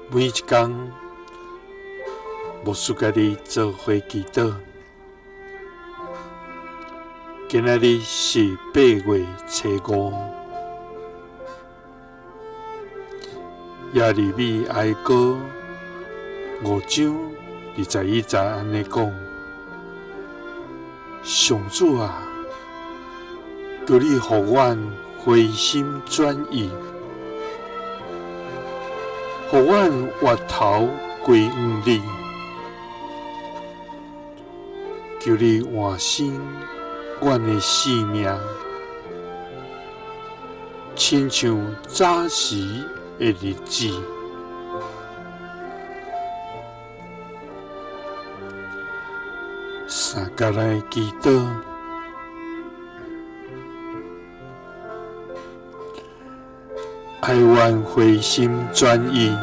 每一工，牧師佮你做伙祈禱。今仔日是8月初5，耶利米哀歌5章21節按呢講：上主啊，求你予阮回心轉意，予阮回頭歸向你，求你換新阮的性命，親像早時的日子。三角來祈禱，哀阮回心轉意，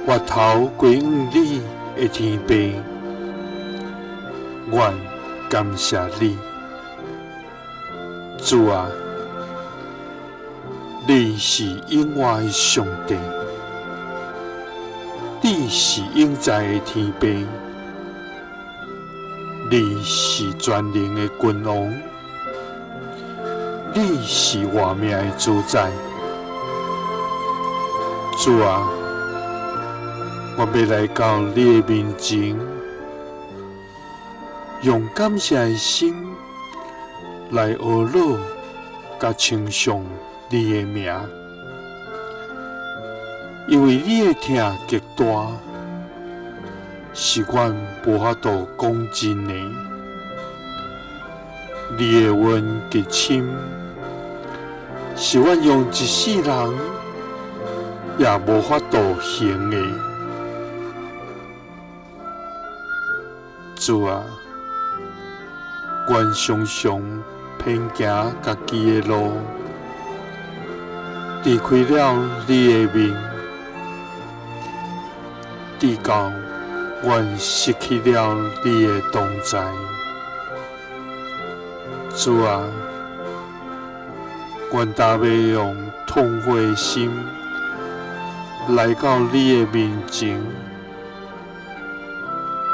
回頭歸向你的天父，阮感謝你，主啊，你是永活的上帝，你是永在的天父，你是全能的君王，你是活命的主宰。主啊，我欲來到你的面前，用感謝的心來阿樂佮稱頌你的名，因為你的疼極大，是阮無法度講盡的。你的恩極深，是阮用一世人也無法度還的。主啊，阮常常偏行家己的路，離開了你的面，直到阮失去了你的同在。主啊，阮焦欲用痛悔的心來到你的面前，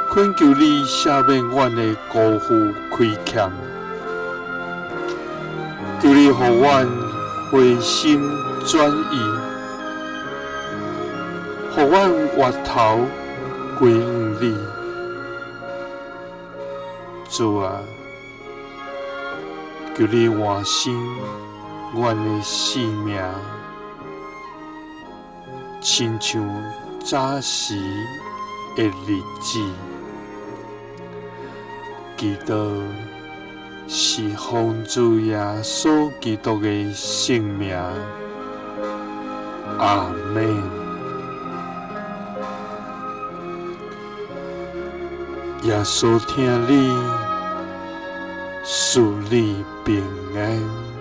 懇求你赦免阮的辜負虧欠，求你予阮回心轉意，予阮回頭歸向你。主啊，求你換新阮的性命，親像早時的日子。祈禱是奉主耶穌基督的聖名，阿們。耶穌疼你，賜你平安。